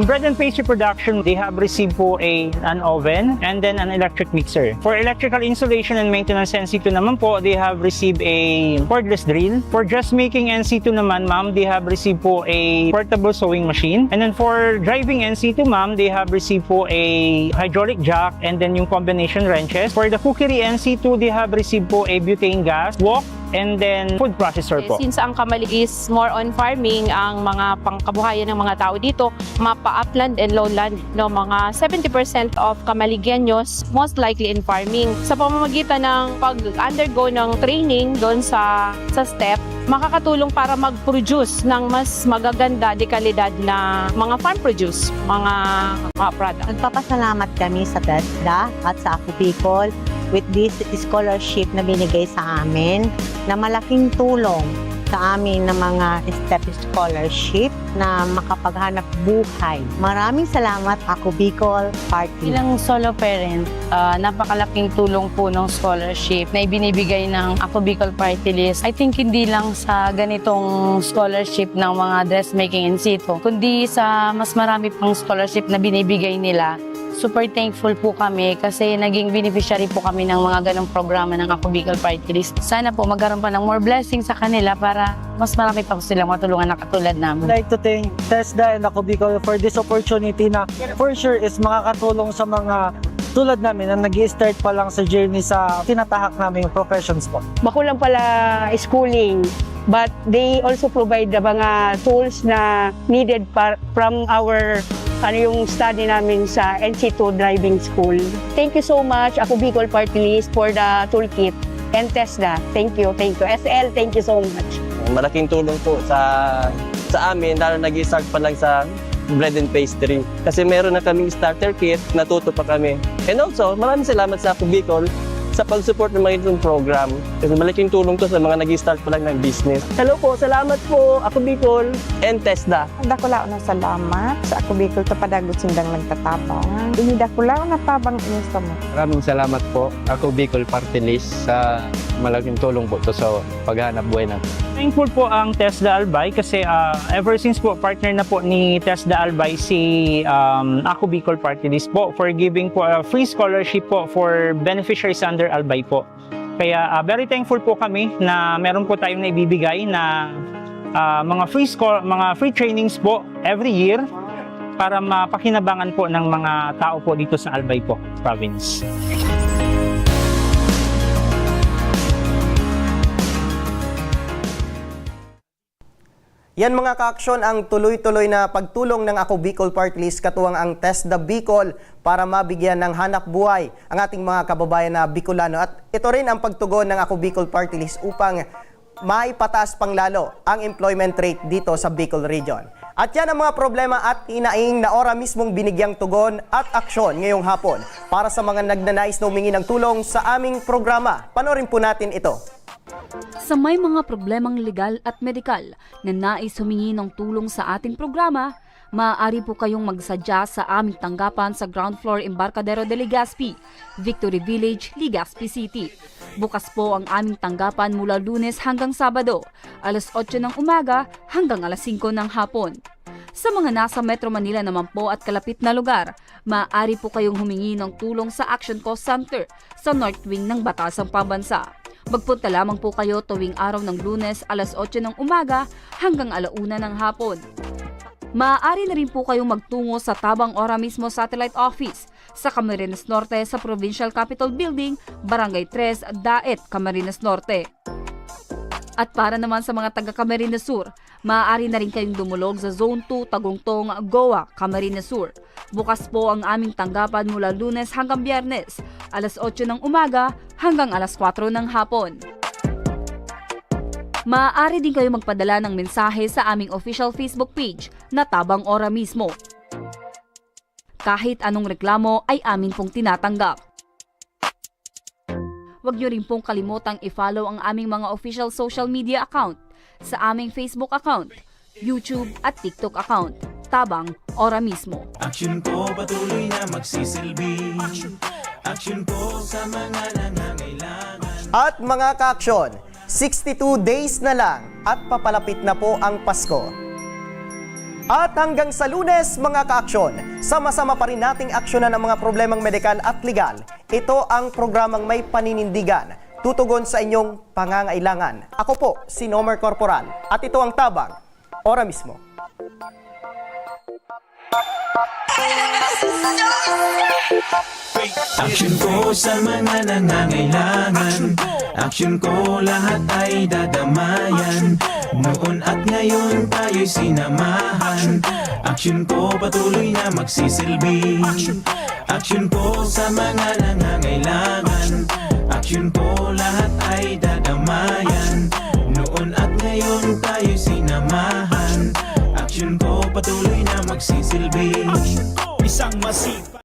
Bread and pastry production, they have received po a, an oven and then an electric mixer. For electrical installation and maintenance N C two naman po, they have received a cordless drill. For dressmaking N C two naman, ma'am, they have received po a portable sewing machine. And then for driving N C two, ma'am, they have received po a hydraulic jack and then yung combination wrenches. For the cookery N C two, they have received po a butane gas, wok, and then food processor po. Since ang Camalig is more on farming, ang mga pangkabuhayan ng mga tao dito, mapa-upland and lowland, no, mga seventy percent of Camaligñeños most likely in farming. Sa pamamagitan ng pag-undergo ng training doon sa, sa step, makakatulong para mag-produce ng mas magaganda de kalidad na mga farm produce, mga, mga product. Nagpapasalamat kami sa TESDA at sa Ako Bicol with this scholarship na binigay sa amin na malaking tulong sa amin ng mga step scholarship na makapaghanap buhay. Maraming salamat, Ako Bicol Party. Bilang solo parent, ah, napakalaking tulong po ng scholarship na ibinibigay ng Ako Bicol Party List. I think hindi lang sa ganitong scholarship ng mga dressmaking in situ, kundi sa mas marami pang scholarship na binibigay nila. Super thankful po kami kasi naging beneficiary po kami ng mga ganong programa ng Ako Bicol Party List. Sana po magkaroon pa ng more blessing sa kanila para mas marami pa po silang matulungan na katulad namin. I'd like to thank TESDA and Ako Bicol for this opportunity na for sure is makakatulong sa mga tulad namin na nag start pa lang sa journey sa tinatahak naming professions po. Bako lang pala schooling, but they also provide the mga tools na needed pa, from our, ano, yung study namin sa N C two Driving School. Thank you so much, Ako Bicol Party List, for the toolkit and TESDA. Thank you, thank you. S L, thank you so much. Malaking tulong po sa, sa amin, lalo nag-start pa lang sa bread and pastry. Kasi meron na kaming starter kit, natuto pa kami. And also, maraming salamat sa Ako Bicol sa pag-support ng mga ganitong program. Kasi malaking tulong to sa mga nag-start pa lang ng business. Hello po, salamat po, Ako Bicol and TESDA. Dakulaon na salamat sa Ako Bicol ta padagot sindang nagtatabang. Ini dakulaon na tabang ini sa mo. Maraming salamat po, Ako Bicol Party List, sa malaking tulong po to sa paghanap buhay namin. Thankful po ang TESDA Albay kasi, ah, ever since po, partner na po ni TESDA Albay si, um, Ako Bicol Party List po for giving po a free scholarship po for beneficiaries under Albay po. Kaya, ah, very thankful po kami na meron po tayong naibibigay na, ah, mga free scho-, mga free trainings po every year para mapakinabangan po ng mga tao po dito sa Albay po, province. Yan, mga kaaksyon, ang tuloy-tuloy na pagtulong ng Ako Bicol Party List katuwang ang TESDA Bicol para mabigyan ng hanap buhay ang ating mga kababayan na Bicolano. At ito rin ang pagtugon ng Ako Bicol Party List upang maipataas pang lalo ang employment rate dito sa Bicol Region. At yan ang mga problema at hinaing na ora mismong binigyang tugon at aksyon ngayong hapon. Para sa mga nagnanais na humingi ng tulong sa aming programa, panoorin po natin ito. Sa may mga problemang legal at medikal na nais humingi ng tulong sa ating programa, maaari po kayong magsadya sa aming tanggapan sa ground floor Embarcadero de Legazpi, Victory Village, Legazpi City. Bukas po ang aming tanggapan mula Lunes hanggang Sabado, alas otso ng umaga hanggang alas singko ng hapon. Sa mga nasa Metro Manila naman po at kalapit na lugar, maaari po kayong humingi ng tulong sa Action Call Center sa North Wing ng Batasang Pambansa. Magpunta lamang po kayo tuwing araw ng Lunes, alas otso ng umaga hanggang ala una ng hapon. Maaari na rin po kayong magtungo sa Tabang Ora mismo Satellite Office sa Camarines Norte, sa Provincial Capitol Building, Barangay tres, Daet, Camarines Norte. At para naman sa mga taga Camarines Sur, maaari na rin kayong dumulog sa Zone two, Tagungtong, Goa, Camarines Sur. Bukas po ang aming tanggapan mula Lunes hanggang Biyernes, alas otso ng umaga hanggang alas kwatro ng hapon. Maaari din kayo magpadala ng mensahe sa aming official Facebook page na Tabang Ora Mismo. Kahit anong reklamo ay amin pong tinatanggap. Huwag niyo rin pong kalimutang i-follow ang aming mga official social media account sa aming Facebook account, YouTube at TikTok account, Tabang Ora Mismo. Action ko patuloy na magsisilbi. Action ko sa mga nangangailangan. At mga ka-aksyon, sixty-two days na lang at papalapit na po ang Pasko. At hanggang sa Lunes, mga ka-aksyon, sama-sama pa rin nating aksyonan ang mga problemang medikal at legal. Ito ang programang may paninindigan, tutugon sa inyong pangangailangan. Ako po si Nomer Corporal at ito ang Tabang, Ora Mismo. Action ko sa mga nangangailangan. Action ko lahat ay dadamayan. Noon at ngayon tayo'y sinamahan. Action ko patuloy na magsisilbi. Action ko sa mga nangangailangan. Action ko lahat ay dadamayan. Noon at ngayon tayo'y sinamahan. Action ko patuloy na magsisilbi. Isang masipa